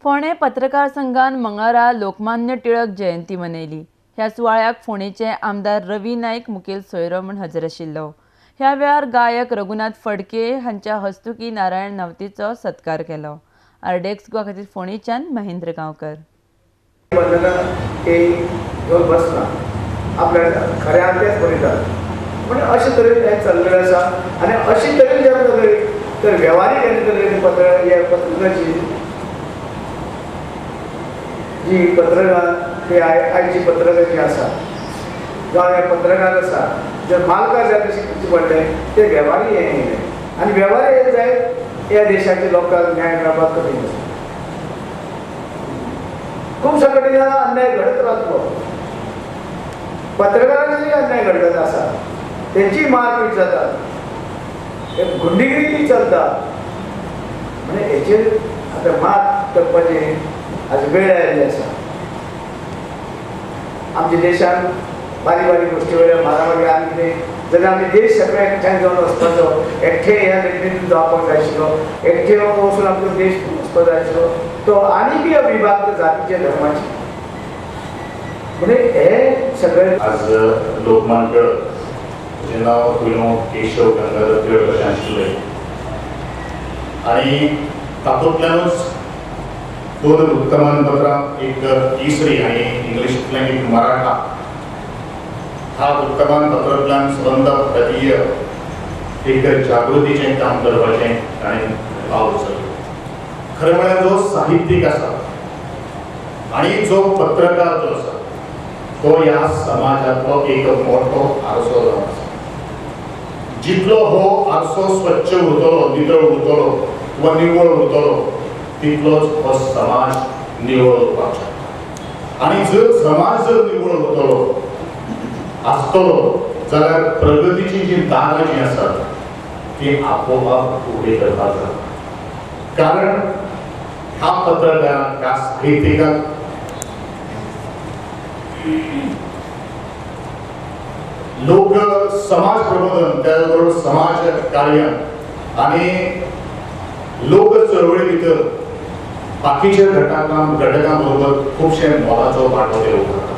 फोंडें पत्रकार संघान मंगळारा लोकमान्य टिळक जयंती मनयली. ह्या सुवाळ्याक फोंडेचे आमदार रवी नायक मुखेल सोयरो म्हूण हजर आशिल्लो. ह्या वेळार गायक रघुनाथ फडके हांच्या हस्तुकी नारायण नवतीचो सत्कार केलो. आरडीएक्स गोवा खातीर फोंडेच्यान महेंद्र गांवकर. म्हणजे अशे तरेन हें चल्लेलें आसा आनी अशे तरेन जर तर वेव्हारीक तरेन पत्रकाराची जी पत्रकार ते आयची पत्रकार जी आसा जावं हे पत्रकार आसा जर मालका जाय तशें करचें पडलें ते वेव्हारी हें येयलें आनी वेव्हारी हें जायत ह्या देशाच्या लोकांक न्याय मेळपाक कठीण आसा. खूबशा कडेन अन्याय घडत रावतलो, पत्रकारांचेर अन्याय घडत आसा, तेंची मारपीट जाता, गुंडगिरी चलता. म्हणजे हेचेर आतां मात करपाची आज वेळ आयिल्ली आसा. आमच्या देशान बारीक बारीक गोश्टी वयल्या मारामारी आनी कितें जाल्यार आमी देश सगळे एकठांय जावन वचपाचो, एकठे ह्या व्यक्तीन जावपाक जाय आशिल्लो, एकठे वचून आमचो देश वचपाक जाय आशिल्लो, तो आनीकय विभाग जातीचे धर्माचे. म्हणजे हे सगळे आज लोकमान्य टिळक जें नांव पयलू केशव गंगाधर टिळक अशें आशिल्लें आनी तातूंतल्यानूच दोन वृत्तमानपत्रां, एक केसरी आनी इंग्लिशींतल्यान एक मराठा, ह्या वृत्तमानपत्रांतल्यान स्वतंत्र भारतीय एक जागृतीचें काम करपाचें ताणें पावल उचललें. खरें म्हळ्यार जो साहित्यीक आसा आनी जो पत्रकार जो आसा तो ह्या समाजांतलो एक मोठो आरसो जावन आसा. जितलो हो आरसो स्वच्छ उरतलो, नितळ उरतलो वा निवळ उरतलो तितलोच हो समाज निवळ उरपाक शकता. आनी जर समाज जर निवळ उरतलो आसतलो जाल्यार प्रगतीची जी दारां जीं आसात ती आपोआप उबी करपाक जाता. कारण ह्या पत्रकारांक, ह्या साहित्यिकांक लोक समाज प्रबोधन, त्याच बरोबर समाज कार्य आनी लोक चळवळी भितर बाकीच्या घटकां बरोबर खुबशे मोलाचो वांटो घेवपाक.